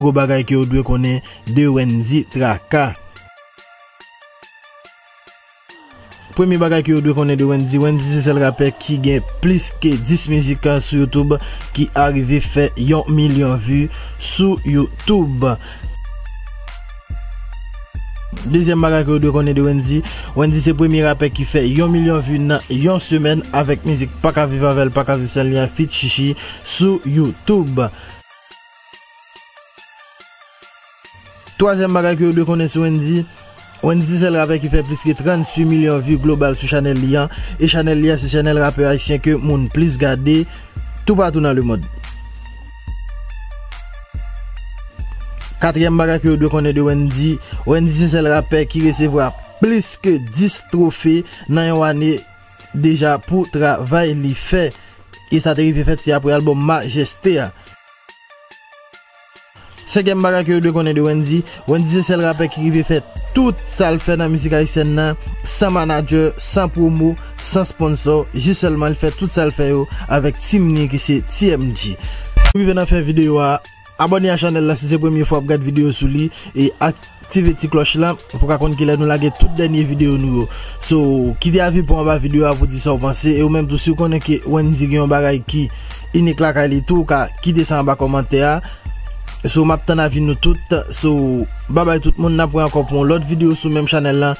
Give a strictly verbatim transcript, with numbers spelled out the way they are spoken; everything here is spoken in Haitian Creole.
Gwo bagay ke w dwe konnen de Wendyy Traka. Premye bagay ke w dwe konnen de Wendyy, Wendyy se sèl rapè ki gen plis ke dis mizik sou YouTube ki arive fè yon milyon vi sou YouTube. Dezyèm bagay ke w dwe konnen de Wendyy, Wendyy se premye rapè ki fè yon milyon vi nan yon semèn avèk mizik Pa Ka Viv Avè l, Pa Ka Viv San Li an feat Chichi sou YouTube. Twazyèm bagay ke w dwe konnen sou Wendyy, Wendyy se sèl rapè ki fè plis ke tranntuit milyon vi global sou chanèl li an, e chanèl li an se chanèl rapè ayisyen ke moun plis gade toupatou nan lemonn. Katriyèm bagay ke w dwe konnen de Wendyy, Wendyy se sèl rapè ki resevwa plis ke dis twofe nan yon ane deja pou travay li fè, e sa te rive fèt se apre albòm Majeste a. Senkyèm bagay ke w dwe konnen de Wendyy, Wendyy se sèl rapè ki rive fè tout sa l fè nan mizik ayisyèn nan, san manadjè, san pwomo, san sponsò, jis sèlman li fè tout sa l fè yo avèk team ni ki se T M G. Nou rive nan fen videyo a, abòne a chanèl la si se premye fwa w ap gad videyo sou li, e aktive ti klòch la pou w ka konn kilè nou lage tout dènye videyo nou yo. So, kite avi pa w anba videyo a pou di sa w panse, e ou menm tou si w konnen ke Wendyy gen yon bagay ki inik lakay li tou, w ka kite sa anba kòmantè a. So, m ap tann avi nou tout. So, babay tout moun, n ap wè ankò pou yon lòt videyo sou menm chanèl la.